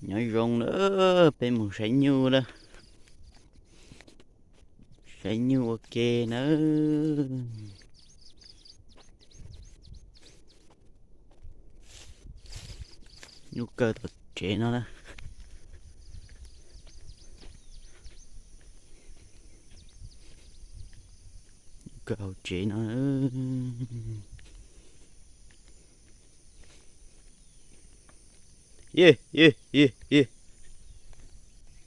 Nyob zoo na, peb mus saib nyuj na. Saib nyuj ua ke na. Nyuj kaw tom tsev no na. Nyuj kaw hauv tsev no. Ye, ye, ye, ye.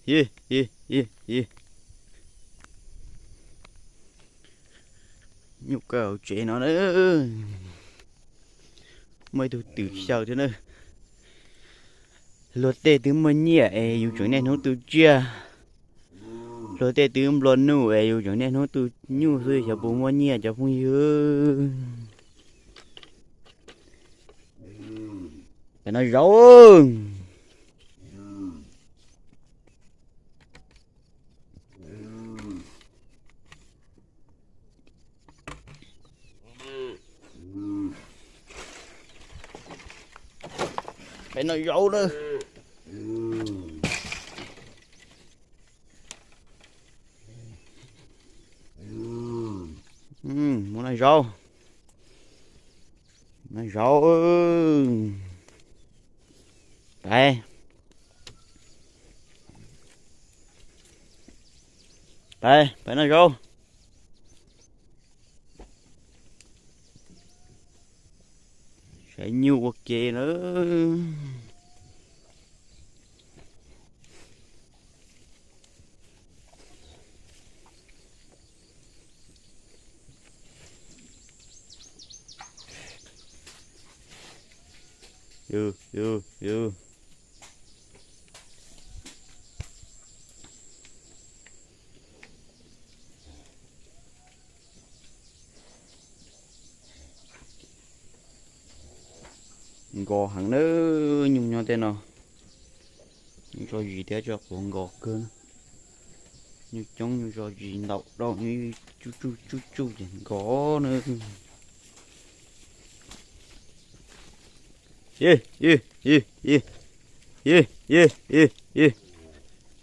Ye, ye, ye, ye. Nyuj kaw hauv tsev no na. Muaj ib tug twm xyaw thiab na. Luag tej twb muaj nyiaj es yus tseem niaj hnub tu tsiaj. Luag tej twb nplua nuj es yus tseem niaj hnub tu nyuj xwb, xyov puas muaj nyiaj cov phooj ywg. Peb no zaum. Peb no zaum na. Mus no zaum. No zaum. Peb. Peb, peb no zaum. Saib nyuj ua ke na. Yus, yus, yus. Nkos heev na, nyuj nyob tej no. Nyuj tso zis thiab tso quav nkos kawg. Nyuj coob nyuj tso zis ntaus rau nyuj tsuj tsuj tsuj tsuj ces nkos na. Ye, ye, ye, ye. Ye, ye, ye, ye.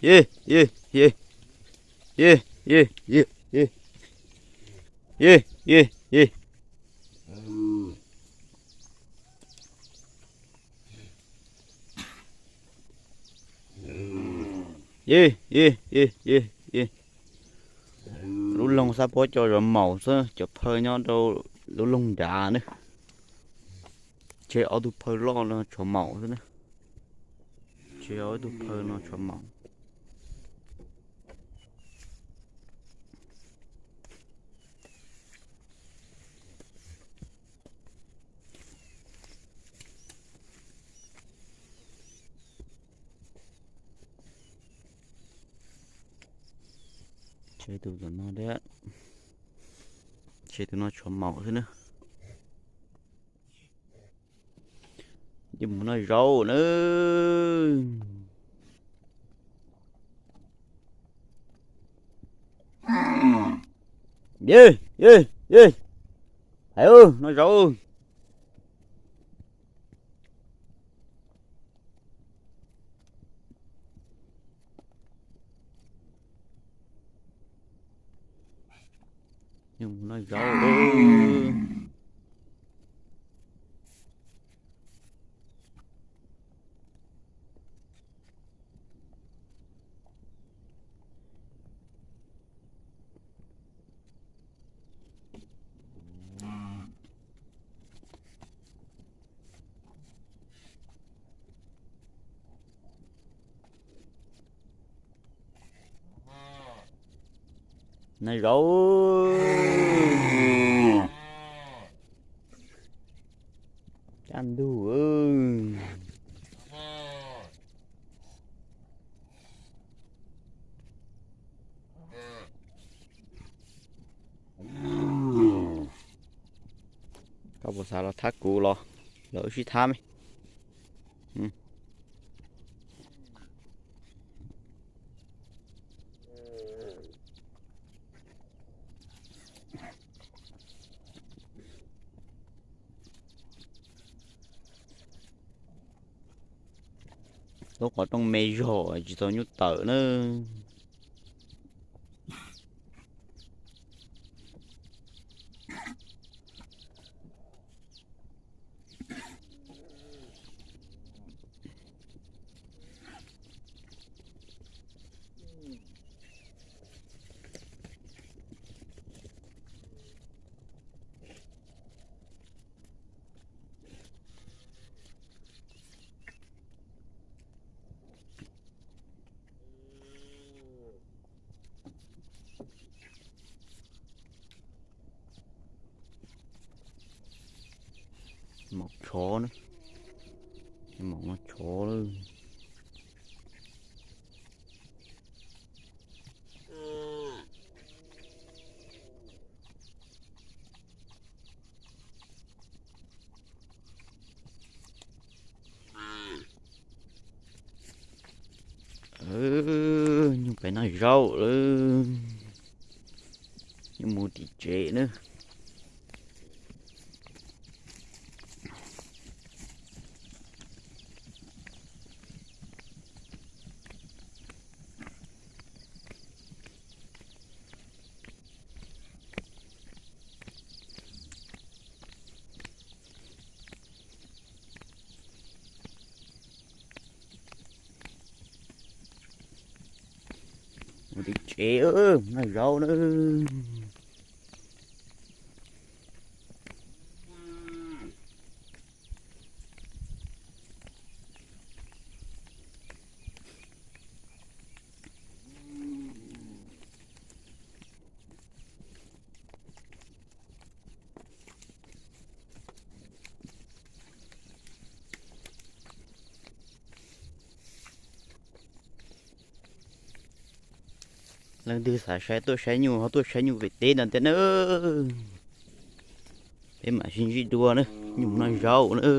Ye, ye, ye. Ye, ye, ye, ye. Ye, ye, ye. Ye, ye, ye, ye, ye. Lub loog xab phob cov zov maum xwb, cov phaw nyob rau lub loog nrad na. Tseg ob tug phaw loj no tshuav maum xwb na. Tseg ob tug phaw no tshuav maum. Tseg tus no thiab. Tseg tus no tshuav maum xwb na. Ces mus no zaum na. Ye, ye, ye. Hais no zaum. No zaum. No zaum. Kaj ntug. Koj puas xav los thab kuv los? Los wb sib thab me. Lub qhov rooj me zog tsis txaus nyuj tawm na. Maum tshov na, maum no tshov lawm. Nyuj pem noj zaub lawm, nyuj mus tim tsev na. Mus tim tsev, noj zaub na. Leej twg xav saib tuaj saib nyuj ho tuaj saib nyuj pem teb ntawd thiab na. Peb mam sib ntsib dua na, nyuj noj zaub na.